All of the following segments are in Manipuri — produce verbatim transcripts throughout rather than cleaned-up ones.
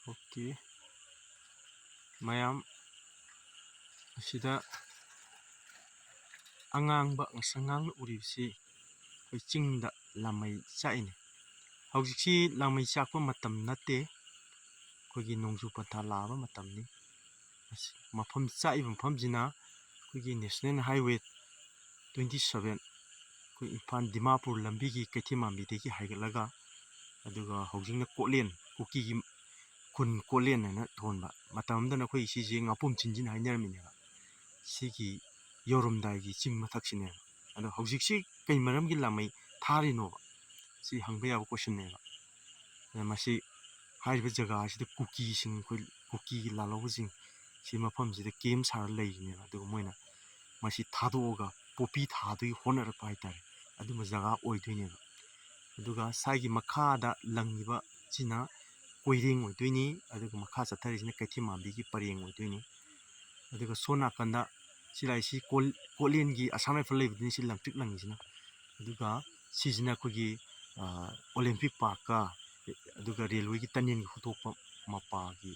ꯑꯣꯀꯦ꯫ ꯃꯌꯥꯝ, ꯑꯁꯤꯗ ꯑꯉꯥꯡꯕ, ꯉꯁꯪ ꯉꯥꯡꯅ ꯎꯔꯤꯕꯁꯤ ꯑꯩꯈꯣꯏ ꯆꯤꯡꯗ ꯂꯥꯃꯩ ꯆꯥꯛꯏꯅꯤ꯫ ꯍꯧꯖꯤꯛꯁꯤ ꯂꯥꯃꯩ ꯆꯥꯛꯄ ꯃꯇꯝ ꯅꯠꯇꯦ, ꯑꯩꯈꯣꯏꯒꯤ ꯅꯣꯡꯖꯨ ꯄꯟꯊꯥ ꯂꯥꯛꯑꯕ ꯃꯇꯝꯅꯤ꯫ ꯑꯁꯤ ꯃꯐꯝ ꯆꯥꯛꯏꯕ ꯃꯐꯝꯁꯤꯅ ꯑꯩꯈꯣꯏꯒꯤ National Highway twenty seven, ꯑꯩꯈꯣꯏ ꯏꯝꯐꯥꯜ ꯗꯤꯃꯥꯄꯨꯔ ꯂꯝꯕꯤꯒꯤ ꯀꯩꯊꯦꯜ ꯃꯥꯟꯕꯤꯗꯒꯤ ꯍꯥꯏꯒꯠꯂꯒ, ꯑꯗꯨꯒ ꯍꯧꯖꯤꯛꯅ ꯀꯣꯠꯂꯦꯟ, ꯀꯨꯀꯤꯒꯤ ꯈꯨꯟ ꯀꯣꯠꯂꯦꯟ ꯍꯥꯏꯅ ꯊꯣꯟꯕ꯫ ꯃꯇꯝ ꯑꯃꯗꯅ ꯑꯩꯈꯣꯏ ꯁꯤꯁꯦ ꯉꯥꯄꯨꯝ ꯆꯤꯟꯖꯤꯟ ꯍꯥꯏꯅꯔꯝꯃꯤꯅꯦꯕ꯫ ꯁꯤꯒꯤ ꯌꯧꯔꯝꯗꯥꯏꯒꯤ ꯆꯤꯡ ꯃꯊꯛꯁꯤꯅꯦꯕ꯫ ꯑꯗꯣ ꯍꯧꯖꯤꯛꯁꯤ ꯀꯩ ꯃꯔꯝꯒꯤ ꯂꯥꯃꯩ ꯊꯥꯔꯤꯅꯣꯕ? ꯁꯤ ꯍꯪꯕ ꯌꯥꯕ questionꯅꯦꯕ꯫ ꯑꯗ ꯃꯁꯤ, ꯍꯥꯏꯔꯤꯕ ꯖꯒꯥ ꯑꯁꯤꯗ ꯀꯨꯀꯤꯁꯤꯡ, ꯑꯩꯈꯣꯏ ꯀꯨꯀꯤꯒꯤ ꯂꯥꯜꯍꯧꯕꯁꯤꯡ ꯁꯤ ꯃꯐꯝꯁꯤꯗ camp ꯁꯥꯔ ꯂꯩꯔꯤꯅꯦꯕ꯫ ꯑꯗꯨꯒ ꯃꯣꯏꯅ ꯃꯁꯤ ꯊꯥꯗꯣꯛꯑꯒ ꯄꯣꯄꯤ ꯊꯥꯗꯨꯒꯤ ꯍꯣꯠꯅꯔꯛꯄ ꯍꯥꯏꯇꯥꯔꯦ, ꯑꯗꯨꯝꯕ ꯖꯒꯥ ꯑꯣꯏꯗꯣꯏꯅꯦꯕ꯫ ꯑꯗꯨꯒ ꯁ꯭ꯋꯥꯏꯒꯤ ꯃꯈꯥꯗ ꯂꯪꯉꯤꯕ ꯁꯤꯅ ꯀꯣꯏꯔꯦꯡ ꯑꯣꯏꯗꯣꯏꯅꯤ, ꯑꯗꯨꯒ ꯃꯈꯥ ꯆꯠꯊꯔꯤꯁꯤꯅ ꯀꯩꯊꯦꯜ ꯃꯥꯟꯕꯤꯒꯤ ꯄꯔꯦꯡ ꯑꯣꯏꯗꯣꯏꯅꯤ꯫ ꯑꯗꯨꯒ ꯁꯣꯝ ꯅꯥꯀꯟꯗ ꯁꯤ ꯂꯥꯛꯏꯁꯤ ꯀꯣꯜ-, ꯀꯣꯠꯂꯦꯟꯒꯤ Assam Rifle ꯂꯩꯕꯗꯨꯅꯤ, ꯁꯤ ꯂꯪꯇ꯭ꯔꯤꯛ ꯂꯪꯉꯤꯁꯤꯅ꯫ ꯑꯗꯨꯒ ꯁꯤꯁꯤꯅ ꯑꯩꯈꯣꯏꯒꯤ, ꯑ, Olympic Parkꯀ, ꯑꯗꯨꯒ railwayꯒꯤ tunnelꯒꯤ ꯍꯨꯠꯇꯣꯛꯄ ꯃꯄꯥꯒꯤ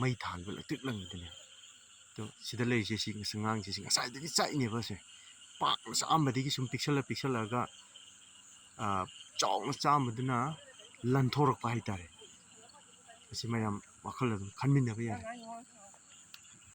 ꯃꯩ ꯊꯥꯜꯂꯤꯕ ꯂꯪꯇ꯭ꯔꯤꯛ ꯂꯪꯉꯤꯗꯨꯅꯦ꯫ ꯑꯗꯣ ꯁꯤꯗ ꯂꯩꯔꯤꯁꯦ ꯁꯤ ꯉꯁꯤ ꯑꯉꯥꯡꯁꯦ ꯁꯤ ꯉꯁꯥꯏꯗꯒꯤ ꯆꯥꯛꯏꯅꯦꯕ꯫ ꯁꯦ ꯄꯥꯛꯅ ꯆꯥꯛꯑꯝꯕꯗꯒꯤ ꯁꯨꯝ ꯄꯤꯛꯁꯜꯂ ꯄꯤꯛꯁꯜꯂꯛꯑꯒ, ꯑ, ꯆꯥꯎꯅ ꯆꯥꯛꯑꯝꯕꯗꯨꯅ ꯂꯟꯊꯣꯔꯛꯄ ꯍꯥꯏꯇꯥꯔꯦ꯫ ꯑꯁꯤ ꯃꯌꯥꯝ ꯋꯥꯈꯜ ꯑꯗꯨꯝ ꯈꯟꯃꯤꯟꯅꯕ ꯌꯥꯔꯦ꯫